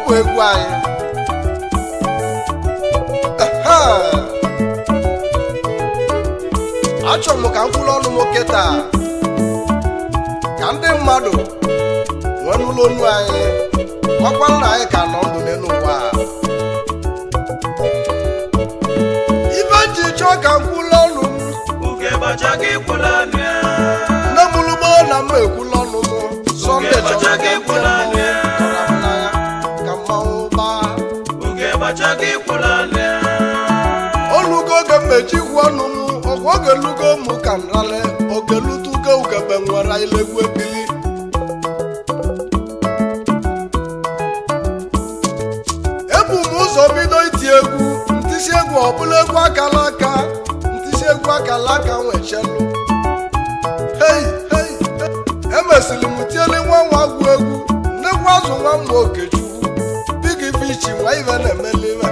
Bụ egwu anyị. Ehe. Achọrọ m ka m kwụrụ ọnụ m kịta ka ndị mmadụ nwee n'ụlọ onu anyị, makwa nna anyị ka nọ ndụ n'elu ụwa a. Ife ji chọọ ka m kwụrụ ọnụ m. Ugebacha gị kwụla ọnụ ya. Nne m lugbo na m ekwula ọnụ m. Sọnde chọrọ ka m tie mmanwụ tọrọ m n'anya ka mmanwụ gbaa. Ugebacha gị kwụla ọnụ ya. Olugo oge mmechi kwu ọnụ m, ọkwa oge lugo mụ ka m rale oge lutugo ugebe nwere ilegwu ebili. Ebu m ụzọ bido iti egwu, ntisi egwu ọbụla egwu akala aka, ntisi egwu akala aka nwechelu. Hei hei, emesịrị m tiele nwa nwa gwu egwu, nnekwu azụ nwa m Okechukwu big fish nwa ive na-emeli ive.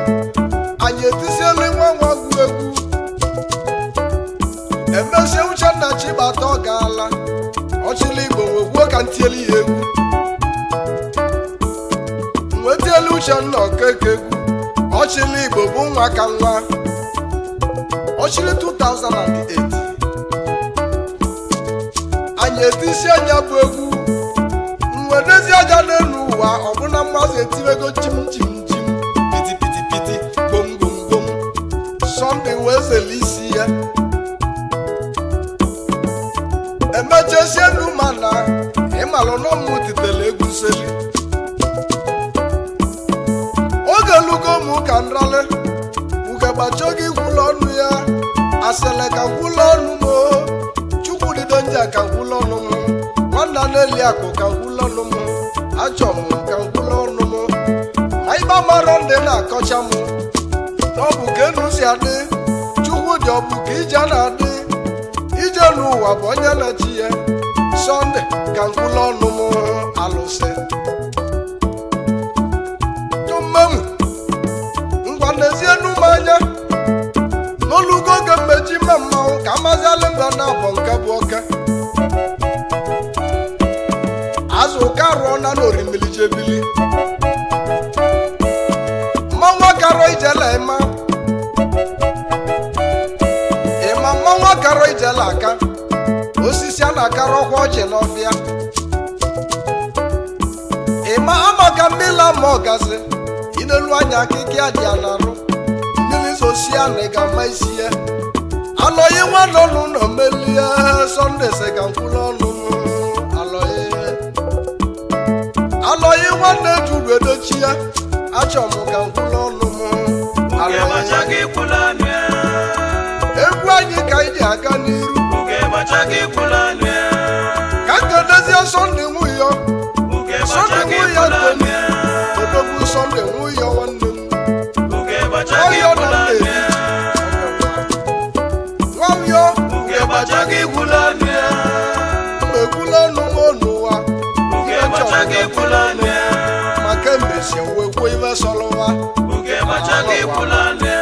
Anyị etisiela nwa nwa gwu egwu, emesie Uchenna Chibata, ọ gaala ọchịla Igbo nwekwuo ka ntieli ya egwu. Nwetielu Uchenna Okeke egwu ọchịla Igbo bụ nwa ka nwa ọchịlị 2008. Anyị etisi anya bụ egwu mwedezi aja n'elu ụwa, ọbụna mmasị etiwego chim chim chim, piti piti piti, gbom gbom gbom. Sọnde wee zele isi ya, emechesie nu, mana ịmalụ na ọmụ titere egwu nseli. Oge lugo mụ ka nrale ugegbachoghị ikwula ọnụ ya, asịlị ka nkwula ọnụ m o. Chukwu dido nja ka nkwula ọnụ m, nwanna na-eli akụ ka nkwula ọnụ m, achọ m ka nkwula ọnụ m. Ma ịba marọ ndị na-akọcha m na ọ bụ ka enu si adị. Chukwu dị, ọ bụ ka ije na-adị ije n'ụwa bụ onye na-chi ya. Sọnde ka nkwula ọnụ m, alụsị tụmmenwu. Ngwa, n'ezie m anya n'olugo oge mmechi mma mmanwụ ka amazialị mba na abọ nke bụ oke azụ ka rụọ na n'orimili jebili mmanwụ akarọ ijela ịma ịma mmanwụ akarọ ijela aka osisi a na-akara ọkwa ọjị n'ọfịa ịma amaka mmiri ama ọgazi inelu anya akịka dị ya n'arụ mmiri zosia na ị ga-ama isi ya alọghị nwa nọ n'ụlọ melie. Sọnde sị ka nkwụrụ ọnụ m, alọghị alọghị nwanne juru edochi ya, achọ m ka nkwụrụ ọnụ m. Ugebacha Alọghị gị kwụla ọnụ ya. Egwu anyị ka anyị ji aga n'iru. Ugebacha gị kwụla ọnụ ya. Ka nkedozie Sọnde nwụyọ. Ugebacha Sọnde gị nwụyọ kwụla ọnụ Ntoni ya. odogwu, Sọnde nwụyọ nwanne m. Ugebacha gị nwayọ na kwụla ọnụ nna ya. nwayọ. Ugebacha gị kwụla ọnụ ya. Mgbe ekwula ọnụ m n'ụwa. Ugebacha gị kwụla ọnụ ya. Maka emesie wee kwuo ife sọlụwa. Ugebacha gị kwụla ọnụ ya.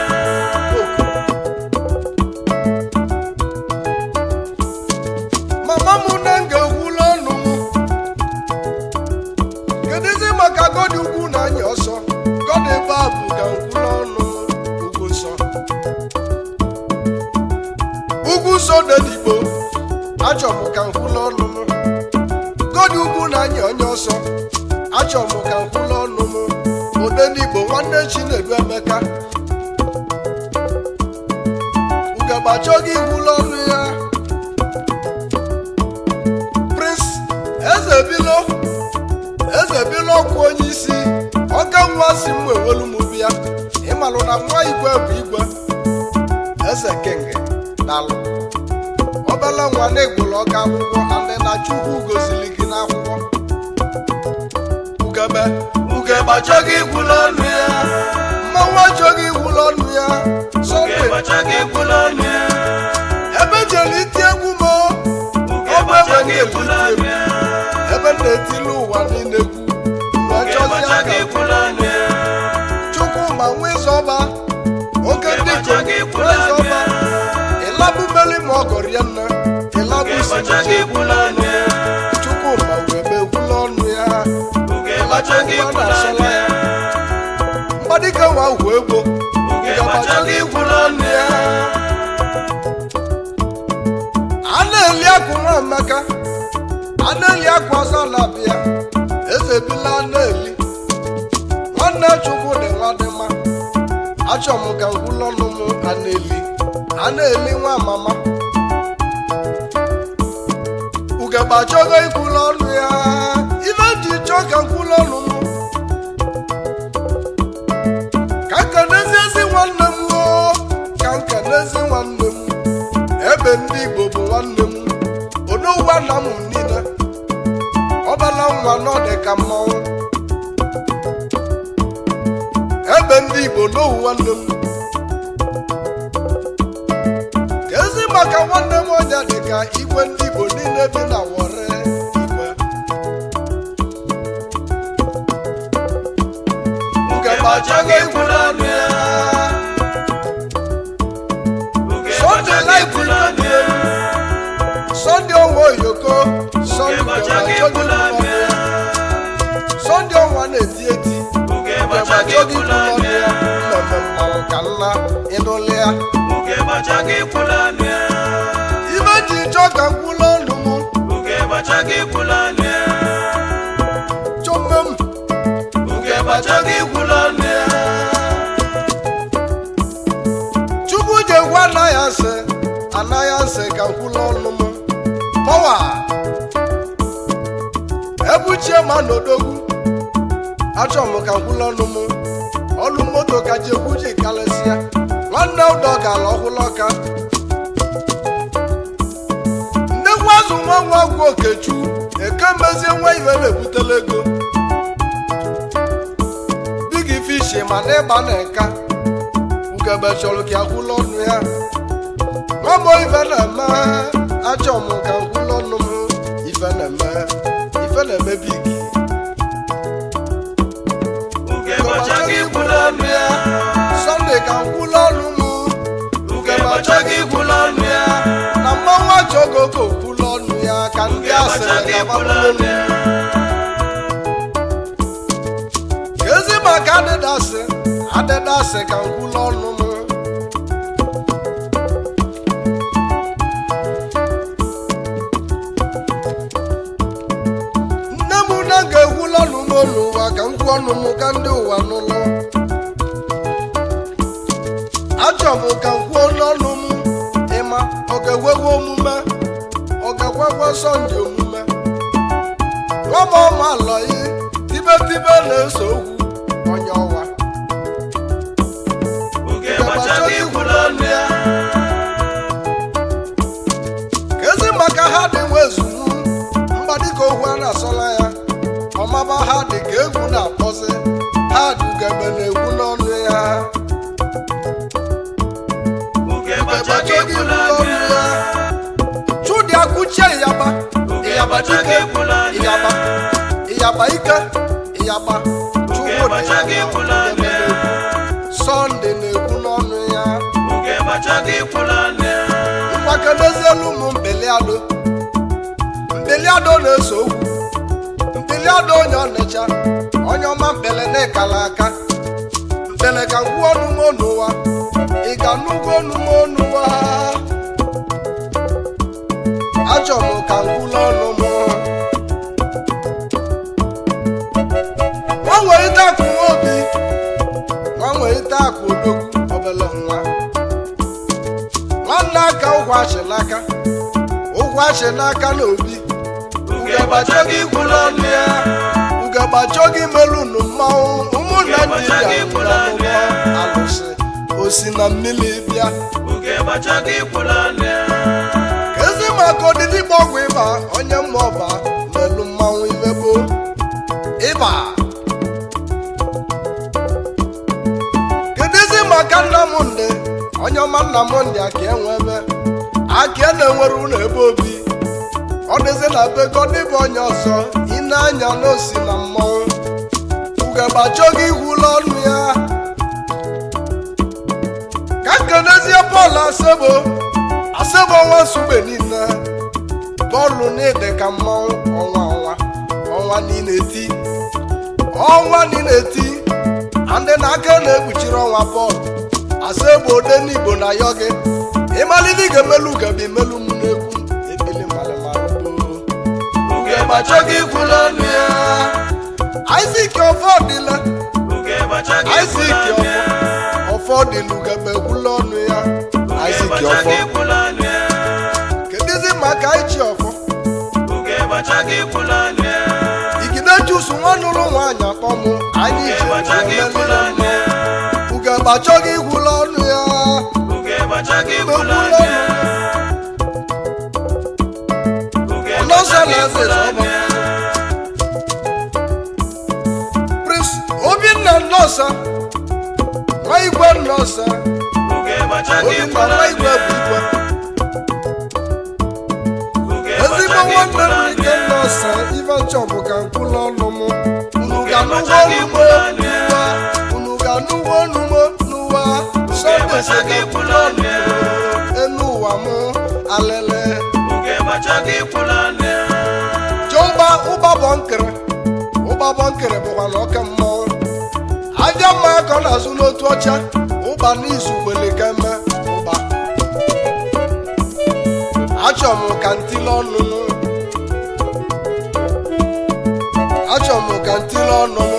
Mama m na nga ekwula ọnụ m. Kedụzi maka gọdị ugwu na anya ọsọ gọdị ebe a bụ ka nkwula ọnụ m. Ugwu nsọ, ugwu nsọ dedigbo, achọ m ka nkwula ọnụ m. Gọdị ugwu na anya onye ọsọ, achọ m ka nkwula ọnụ m. Odenigbo nwanne Chinedu Emeka ugegbe achọghị ikwula ọnụ ya. Prince Eze Bilo, Eze Bilo ọkụ onye isi ọka nwa si m ewelu m bịa ịmalụ na nwa igwe bụ igwe eze king. Dalụ obele nwa na-egbulu ọka akwụkwọ andị na Chukwu gozili gị n'akwụkwọ ugebe. Ugegbe achọghị ikwulu ọnụ ya. Mmanwụ achọghị ikwulu ọnụ ya, Sọnde. Ugegbe achọghị ikwulu ọnụ ya. Ebe jere iti egwu m ọ Ugegbe bụ ebe achọghị m ikwulu na-eti ọnụ egwu ya. ebe m na-etili ụwa niile egwu wee Ugegbe chọzie achọghị ka ikwulu ọnụ ya. Chukwuma Nwezọba oke Ugegbe ndị achọghị ikwulu ọnụ Nwezọba ya. ịlabụ meli ma ọ gọrie nne ịlabụ Ugegbe si achọghị ikwulu ọnụ ya. Chukwuma wee mekwulu ọnụ ya. Ugegbe achọghị ikwulu ọnụ ya. ọgwụ ego. Ugegbe achọghị ikwulu ọnụ ya. A na-eli akụ nwa Emeka, a na-eli akụ ọzọ na-abịa eze bila, a na-eli nwanne Chukwu dị nwa dị mma. Achọ m ka ngwụlọ ọnụ m. A na-eli, a na-eli nwa mama. Ugegbe achọghị ikwulu ọnụ ya. Ife ji chọọ ka nkwụlọ ọnụ m ka nkenezi ezi nwanne m o, ka nkenezi nwanne m. Ebe ndị Igbo bụ nwanne m, onowu nna m niile ọbala nwa nọ dị ka mmanwụ. Ebe ndị Igbo n'owu nwanne m. Ka ezi maka nwanne m onye dị ka igwe ndị Igbo niile bi na Warri igwe. Ugegbe achọghị ikwulu ọnụ ya. Ugegbe Sunday achọghị light ikwulu ọnụ ya. Sunday ọnwa oyoko Sunday. Ugegbe Ugegbe achọghị achọghị ikwulu ọnụ ikwulu ya. Sunday ọnwa na-eti eti. Ugegbe Ugegbe achọghị achọghị ikwulu ikwulu ọnụ ọnụ ya. ya. Mmemme mmanwụ ka nna ịnụlị ya. Ugegbe achọghị ikwulu ọnụ ya. Ibe ji chọọ ka nkwụlụ ọnụ m. Ugegbe achọghị ikwulu ọnụ ya. Chọmme m. Ugegbe achọghị ikwulu ọnụ ya. Chukwu ji egwu anaghị asị, anaghị asị ka nkwụlụ ọnụ m pọwa ebuchie ma n'odogwu. Achọ m ka nkwụlụ ọnụ m ọlụ moto ka ji egwu ji kalịsịa nwanne ụdọ gara ọhụrụ ọka nnekwu azụ nwa nwa gwụ Okechu eke mezie nwa ibe na-ebutela ego big fish ma na ịgba na nka. Ugegbe chọrọ ka akwụlụ ọnụ ya nwamọ ife na-eme. Achọ m ka nkwụlụ ọnụ m ife na-eme, ife na-eme big. Ugegbe achọghị ikwulu ọnụ ya. Sunday ka nkwụlụ ọnụ m. Ugegbe achọghị ikwulu ọnụ ya. Na mmanwụ achọghị oke okwulu ọnụ ya ka ndị Ugegbe asịrị achọghị ikwulu ka ọnụ ya. ka ezi maka adịdasị adịdasị ka nkwụlụ ọnụ m. Nne m na ga-ekwula ọnụ m n'ụwa ka m kwuo ọnụ m ka ndị ụwa nụlụ. Achọ m ka m kwuo n'ọnụ m ịma ọ ga-ekwekwa omume, ọ ga-ekwekwa sọnde omume. Nwama ọma alọghị tibe tibe na-eso okwu onye ọwa. Ugegbe achọghị ikwulu ọnụ ya. Ka ezi maka ha dị nwa ezugbu mgba dịka okwu a na-asọla ya ọmaba ha dị ka egwu na-akpọzi ha dị. Ugegbe na-egwu n'ọnụ ya. Ugegbe achọghị ikwulu ọnụ ya. Chudi akụchie ịyaba. Ugegbe Ịyaba achọghị dike ikwulu ọnụ ya. ịyaba, ịyaba ike, ịyaba Chukwu Ugegbe dị achọghị ya. ikwulu ọnụ ya. Sọnde na-ekwu n'ọnụ ya. Ugegbe achọghị ikwulu ọnụ ya. Mgbakedozielu ụmụ mbeliado. Mbeliado na-eso okwu. Mbeliado onye ọnịcha, onye ọma mbele na-ekala aka mbele ka ngwu ọnụ m n'ụwa. Ị ga n'ugwu ọnụ m n'ụwa. Achọ m ka ngwụla ọnụ m nwa nwere ite akụ nwa obi nwa nwere ite akụ odogwu obele nwa nwanne aka ụkwụ achị n'aka, ụkwụ achị n'aka na obi. Ugegbe achọghị ikwulu ọnụ ya. Ugegbe achọghị imelu unu mmanwụ ụmụ Naijiria nwere akwụkwọ alụsị osi na mmiri bịa. Ugegbe achọghị ikwulu ọnụ ya. Ka ezi maka odidi gba ọgwụ ịba onye mma ọba n'elu mmanwụ imebo ịba. Kedu ezi maka nna m ndị onye ọma nna m ndị aka enwe ebe aka na-enwere ụlọ ebe obi ọ dịzi na be ka ọ dịbụ onye ọzọ ị na-anya n'osi na mmọnwụ. Ugegbe achọghị ikwula ọnụ ya ka nkenezie Pọl Asebo. Asebo nwa nsugbe niile bọọlụ n'ide ka mmanwụ ọnwa ọnwa ọnwa niile eti ọnwa niile eti. Andị na aka na-ekpuchiri ọnwa bọọlụ asa egbe ode n'Igbo na yọ gị ịmalite ị ga-emelu ugebe imelu m n'egwu ebili malịmalụ. Ugegbe achọghị ikwulu ọnụ ya. Isaac Ọfọdịla. Ugegbe achọghị ikwulu Isaac ọnụ ya. Ọfọdịla ugebe ekwula ọnụ ya. Ugegbe Isaac achọghị Ọfọ. ikwulu ọnụ ya. Kedụzi maka ichi ọfọ? Ugegbe achọghị ikwulu ọnụ ya. Igide jusu nwa nụrụ nwaanyị akpọ mụ anyị Ugegbe achọghị ikwulu ọnụ ya. Ugegbe achọghị ikwula ọnụ ya. Ugegbe achọghị ikwulu Ekwula ọnụ ọnụ ya. Ugegbe Ọlọ́sẹ̀ achọghị lẹ́sẹ̀ ikwulu ọnụ sọ́mọ. ya. Prince Obinna Nọsa, nwa igwe Nọsa. Ugegbe achọghị Obinna ikwulu nwa ọnụ igwe ya. bụ igwe. Ugegbe Ezigbo achọghị nwanne ikwulu m ọnụ ike ya. Nọsa, ife chọbụ ka nkwụlụ ọnụ m. Unu Ugegbe ga-anụwo achọghị ọnụ m ikwulu ọnụ ya. n'ụwa. Unu ga-anụwo ọnụ m n'ụwa. Ugegbe Sọnde sị achọghị ka ikwulu ọnụ ya. enu ụwa m alele. Ugegbe achọghị ikwulu ọnụ ya. Jọba ụba bụ nkịrị. Ụba bụ nkịrị bụkwa na oke mmọnwụ. Aja mma ka ọ na-azụ n'otu ọcha. Ụba n'izu kwele ka eme ụba. Achọ m ka ntile ọnụ m. Achọ m ka ntile ọnụ m.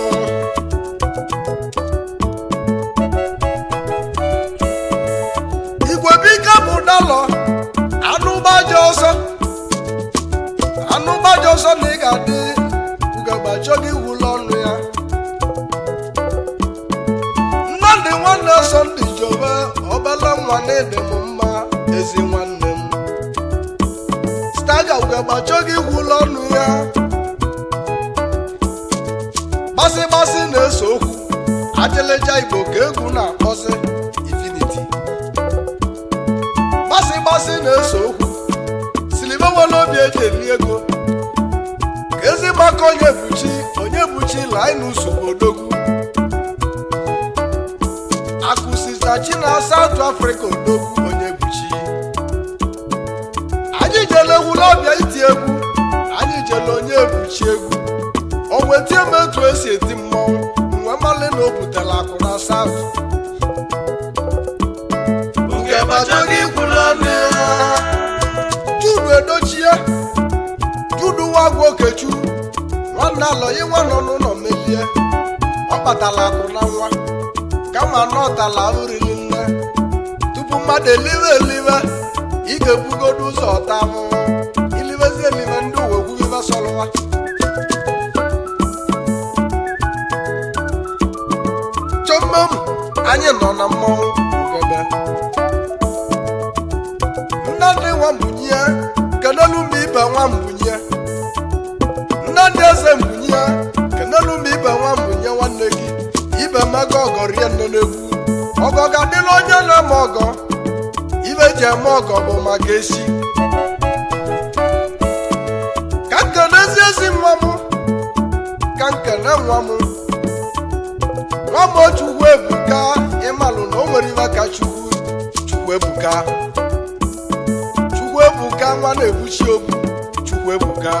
Igwe bike bụ dalọ anụ gbaja ọsọ. Anụ gbaja ọsọ na ị ga-adị ugegbe achọghị iwulu ọnụ ya. Nnamdị nwanne Sọnde Jobe obele nwa na ịdị m mma ezi nwanne m. Staga ugegbe achọghị iwulu ọnụ ya. Gbasị gbasị na-ese okwu ajịlịja Igbo ka egwu na-akpọsị infinity. Gbasị gbasị na-ese okwu silibe nwere obi eji eli ego ka ezi maka onye buchi onye buchi linus odogwu akụsizachi na South Africa odogwu onye buchi. Anyị jele egwu n'ọbịa iti egwu, anyị jele onye ebuchi egwu o wetie m etu esi eti mmọnwụ nwe mmalị na o butere akụ na South. Ugegbe achọghị ikwulu ọnụ ya. Judu edochie Judu nwagwu Okechu nwanne alọghị nwa nọ n'ụlọ melie ọ kpatala akụ na nwa kama na ọtala oriri nne tupu mmadụ eliwe eliwe ị ga-ebugodo ụzọ ọta ahụhụ iliwezi eliwe ndị uwe gwubibe sọlụwa. Chọmmem anyị nọ na mmọnwụ ugebe Nnadị nwa mbunye kenelu m ibe nwa mbunye Nnadị eze mbunye kenelu m ibe nwa mbunye nwanne gị ibe mego ọgọ rie nne n'egwu ọgọ ga-adịla onye na-eme ọgọ ibe ji eme ọgọ bụ maka esi ka nkenezi ezi nwa m ka nkene nwa m nwa m Chukwu ebuka ịmalụ na o nwere ibe ka Chukwu Chukwu ebuka Chukwu ebuka nwa na-ebuchi obu Chukwu ebuka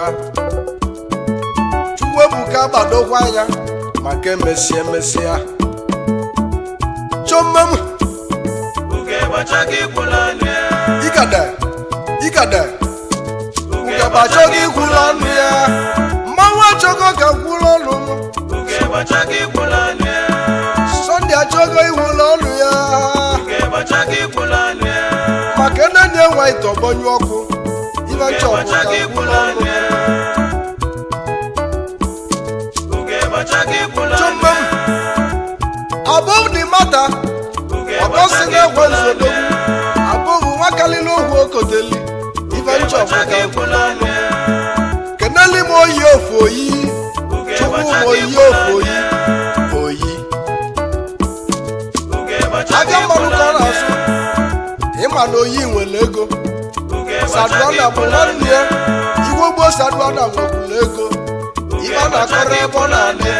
Chukwu ebuka gbadokwa anya maka emesịa emesịa chọmmem. Ugegbe achọghị ikwulu ọnụ ya. Igede igede ugegbe achọghị ikwulu ọnụ ya. Mmanwụ achọgo ka nkwulu ọnụ m. Ugegbe achọghị ikwulu ọnụ ya. Sọnde achọgo iwulu ọnụ ya. Ugegbe achọghị ikwulu ọnụ ya. Maka ene na-enwe ite ọgbọnyụ ọkụ ibe Ugegbe nchọpụ ka achọghị nkwulu ikwulu ọnụ ọnụ ya. Ugegbe achọghị ikwulu ọnụ chọmmem ya. Above the matter. Ugegbe Ọkọsi achọghị na-ekwe ikwulu ọnụ nzodogwu ya. abụghị nwa kalili ogwu okoteli ibe Ugegbe nchọpụ ka achọghị ikwulu ọnụ ya. keneli m oyi ofu oyi. Ugegbe Chukwu m achọghị oyi ikwulu ofu ọnụ oyi ya. oyi. Ugegbe achọghị Abịa mmanụ ikwulu ka ọ ọnụ na-asụ ya. ịma na oyi nwere ego. Ugegbe achọghị Saduana bụ ikwulu nwanne ọnụ ya ya. igwe gboo Saduana nwekwuru ego ibe a Ugegbe na-akọrọ achọghị ebe ọ ikwulu ọnụ na-adị ya.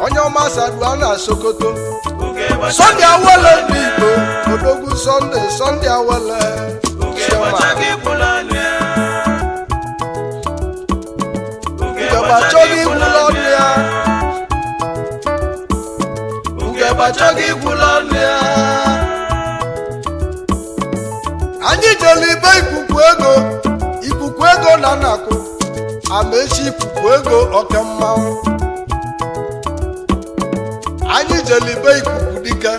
onye ọma Saduana Sokoto. Ugegbe achọghị Sọnde ikwulu Awele ọnụ ndị ya. Igbo odogwu Sọnde Sọnde Awele Ugegbe Chioma. achọghị ikwulu ọnụ ya. Ugegbe Ugegbe achọghị achọghị ikwulu ikwulu ọnụ ọnụ ya. ya. Ugegbe achọghị ikwulu ọnụ ya. Anyị jere ibe ikuku ego, ikuku ego na nnakụ amaechi, ikuku ego oke mmanwụ. Anyị jere ibe ikuku dike,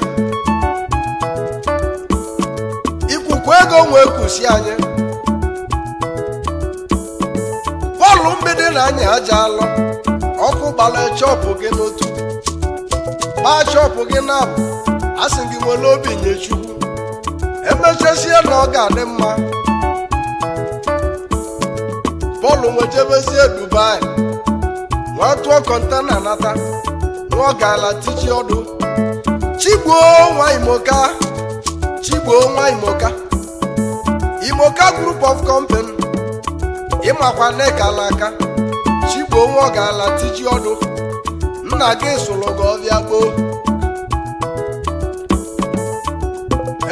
ikuku ego nwee kusi anyị bọọlụ mgbidi na anyị aja alọ ọkụ gbara chọpụ gị n'otu, gbaa chọpụ gị na-abụ. Asị gị nwere obi nye Chukwu, emechasie na ọ ga-adị mma. Bọọlụ nwejebezie Dubai, nwee tụọ container nata, nwa gaala tiji ọdụ. Chigbuo nwa Imoka, Chigbuo nwa Imoka, Imoka Group of Company, ịmakwa nekala aka. Chigbuo nwa gaala tiji ọdụ, nna gị sụrụ gị ọbịa gboo.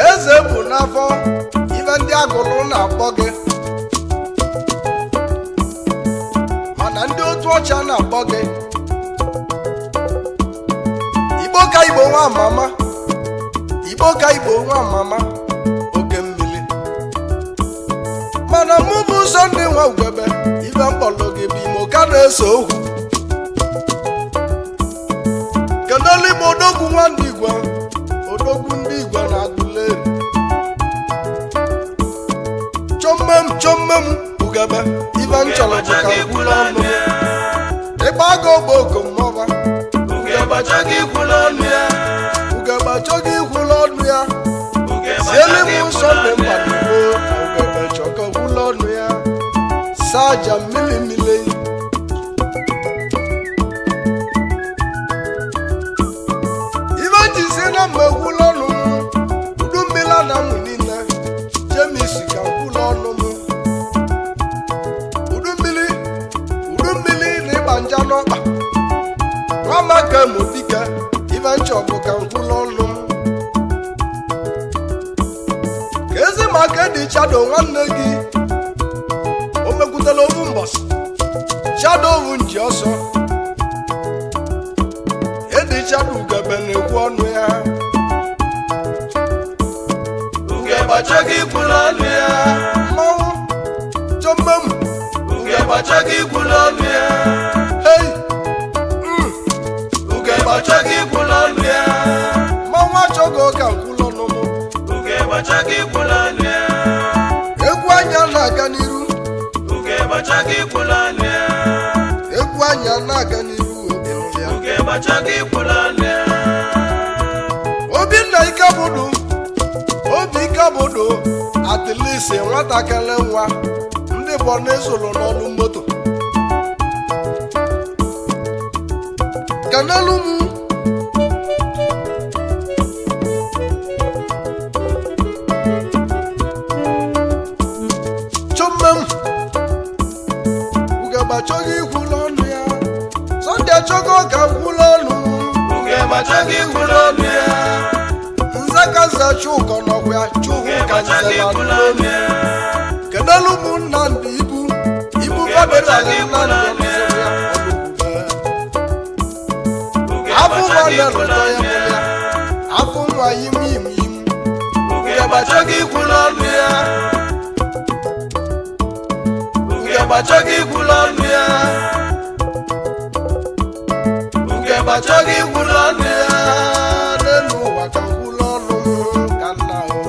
Eze bụ n'afọ ibe ndị agụlụ na-akpọ gị, mana ndị otu ọcha na-akpọ gị Igbo ka Igbo nwa mama, Igbo ka Igbo nwa mama, oke mmiri. Mana mụ bụ Sunday nwa Ugebe, ibe mkpọlụ gị bụ Imo ka na-eso okwu. Kedụlụ ime odogwu nwa ndị igwe, odogwu ndị igwe na-agụle chọmmem chọmmem. Ugebe ibe m chọrọ bụ ka nkwulu ọnụ m ịgba aga ogbe okommọba. Ugegbe achọghị ikwulu ọnụ ya. Ugebe achọghị ikwulu ọnụ ya. Ugegbe Siele achọghị m ikwulu Sọnde ọnụ ya. mmadụ ugebe chọka kwulu ọnụ ya saja mmiri mmiri. Ibe ji si na mgbe kwulu ọnụ m, udu mmiri anamụ niile jemis ka kwulu ọnụ m. Udu mmiri, udu mmiri na ịgba nja n'ọkpa nwamaka mụ dike. Ibe nchọ bụ ka nkwulu ọnụ m ka ezi maka dị chado nwanne gị o mekwutela ofu mbọsị chado owu nji ọsọ edi chado. Ugebe na-ekwu ọnụ ya. Ugegbe achọghị ikwulu ọnụ ya. Mmanwụ chọmmem. Ugegbe achọghị ikwulu ọnụ ya. Hei. Ugegbe achọghị ikwulu ọnụ ya. Mmanwụ achọghị ka nkwulu ọnụ m. Ugegbe achọghị ikwulu ọnụ ya. Egwu anya na-aga n'iru. Ugegbe achọghị ikwulu ọnụ ya. Egwu anya na-aga n'iru, obi nụrụ ya. Ugegbe achọghị ikwulu ọnụ ya. Obinna Ikebudu, Obi Ikebudu, atilisi nwatakịrị nwa ndị bụ n'ịzụlụ n'ọlụ moto kanelu m. Chọmmem ugegbe achọghị ikwulu ọnụ ya. Sọnde achọghị ka nkwulu ọnụ. Ugegbe achọghị ikwulu ọnụ ya. Nze ka nze Chuka nọkwa ya, Chukwu Ugegbe ka nze achọghị na ikwulu n'olu. ọnụ ya. Kedelu m Nnamdị ibu ibu Ugegbe federal achọghị ikwulu Nnamdị ọnụ ya. ọnụzọ ya ọdụgwube. Ugegbe Afọ nwa achọghị ikwulu na-erutọ ya ọnụ mụrụ ya. ya afọ nwa yim yim yim. Ugegbe achọghị ikwulu ọnụ ya. Ugegbe achọghị ikwulu ọnụ ya. Ugegbe achọghị ikwulu ọnụ ya. N'elu ụwa ka nkwulu ọnụ m ka nna o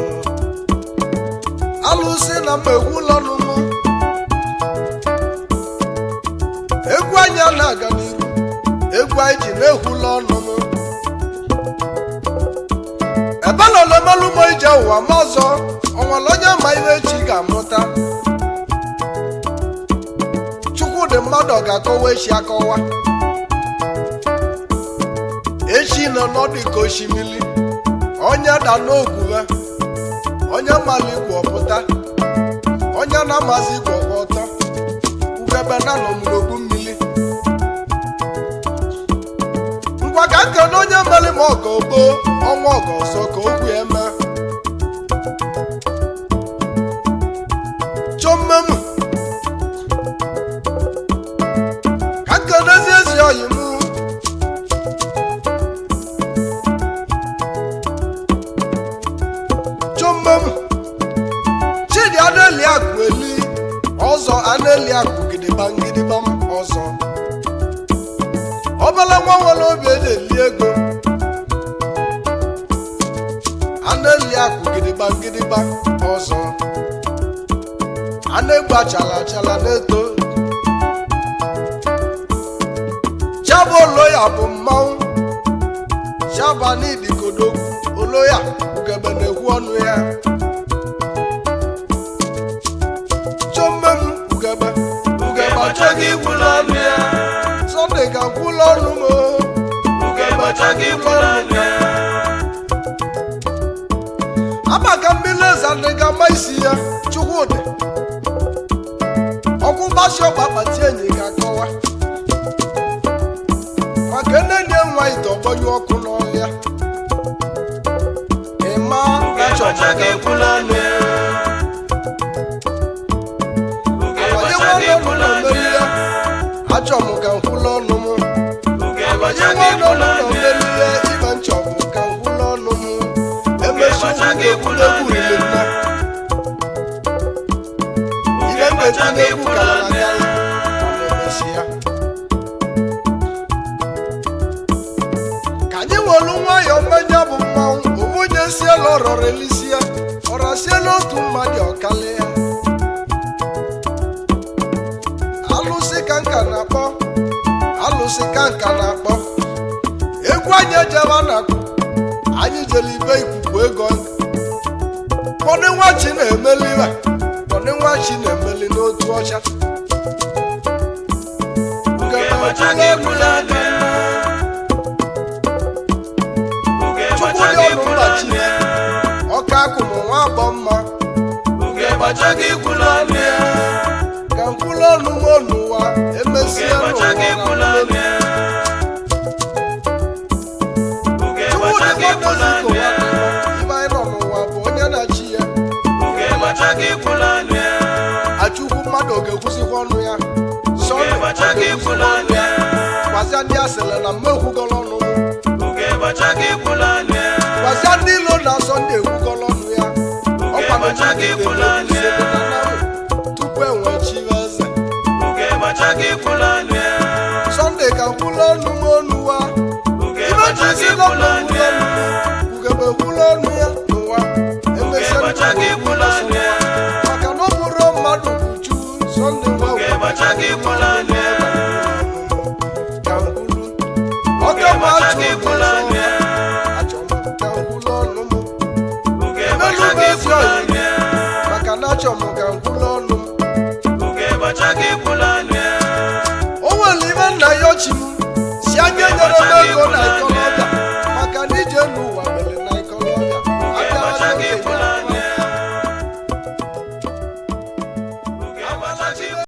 alụsị na mma ekwulu ọnụ m. Egwu anyị a na-aga n'iru, egwu anyị ji na-ekwulu ọnụ m ebe nọ na-emelụ m ije ụwa m ọzọ onwere onye ma ihe echi ga-amụta. Chukwudị mmadụ ọ ga-akọwa echi akọwa. Echi nọ n'ọdụ ka osimiri, onye da n'ogwuwe, onye mara igwe ọpụta, onye na-amazi igwe ọgba ọtọ. Ugebe na nọ m n'ogbu mmiri. Ngwa ka nkene onye mere m ọgọ gboo, ọnwa ọgọ ọzọ ka okwu eme chọmmem. Ka nkenezi ezi oyi m M Chidi aneli akụ eli ọzọ, aneli akụ gidigbam gidigbam ọzọ. Obele nwa nwere obi eji eli ego, aneli akụ gidigbam gidigbam ọzọ, anegbu achala achala na-eto. Chaba oloya bụ mmanwụ chaba n'idikodo oloya ugebe na-ekwu ọnụ ya. Chomem ugebe. Ugegbe achọghị ikwulu ọnụ ya. Sunday ga-akwụla ọnụ m o. Ugegbe achọghị ikwulu ọnụ ya. Amaka mmiri eze ndị ga-ama isi ya. Chukwudị ọkwụ mgbasi ọkpa akpati enyi ga-akọwa maka nne nye nwa ite ọgbanyụ ọkụ n'ọhịa ịma. Ugegbe achọghị ikwulu ọnụ ya. Ugegbe achọghị ikwulu ọnụ ya. Achọ m ka nkwụla ọnụ m. Ugegbe Onye achọghị nwa nọ ikwulu n'ụlọ ọnụ ya. melie ibe nchọ bụ ka nkwụla ọnụ m. Emesi achọghị egwu ikwulu ọnụ riri ya. nne ibe Ugegbe mgbe achọghị egwu ikwulu karara ọnụ ya. akarị ọ na-emesi ya. Ka anyị welu nwayọọ mmenya bụ mmanwụ onye siela ọrọrọ elisia ọrasiela otu mmadụ ọkalị ya. Alụsị ka nka na-akpọ, alụsị ka nka na-akpọ egwu. Anyị ejeba na anyị jere ibe ikuku ego kpọdị nwa chi na-emeli ibe kpọdị nwa chi na-emeli n'otu ọcha. Ugegbe achọghị ikwulu ọnụ ya. Ugegbe Chukwu dị achọghị ọnụ ikwulu mba ọnụ chi ya. ọka akụmụ nwa agbọ mma. Ugegbe achọghị ikwulu ọnụ ya. Ka nkwụlụ ọnụ m n'ụwa emesịa Ugegbe achọghị n'ụwa ikwulu na ọnụ ya. Ugegbe Chukwu dị achọghị ikwulu nwanne ọnụ ya. ibe anyị nọ n'ụwa bụ onye na-achị ya. Ugegbe achọghị ikwulu ọnụ ya. Achukwu mmadụ ọ ga-ekwuzikwa ọnụ ya. Sọnde Ugegbe ọ achọghị ikwulu ga-ekwuzikwa ọnụ ọnụ ya. ya. Gwazia ndị asịrị na mma ekwugọrọ ọnụ m. Ugegbe achọghị ikwulu ọnụ ya. Gwazia ndị ilo na Sọnde ekwugọrọ ọnụ ya. Ọkwa Ugegbe na achọghị ikwulu ọnụ ya. tupu enwe chiwe eze. Ugegbe achọghị ikwulu ọnụ ya. Sọnde ka nkwụlụ ọnụ m ọnụwa. Ugegbe Ibe achọghị jisi ikwulu ọnụ ya. ugegbe kwụlụ ọnụ ya n'ụwa emesịa. Ugegbe achọghị ikwulu ọnụ ya. Maka na ọ bụrụ mmadụ bụ Chukwu Sọnde nwa. Ugegbe achọghị ikwulu ọnụ ya. Ka nkwulu ọka Ugegbe ma achọ achọghị ikwulu ọnụ ya. Achọ m ka nkwulu ọnụ m. Ugegbe achọghị ikwulu ọnụ ya. Maka na achọ m ka nkwulu ọnụ m. Ugegbe achọghị ikwulu ọnụ ya. O nwere ibe nna ya ochi m si anya nyere m ego na.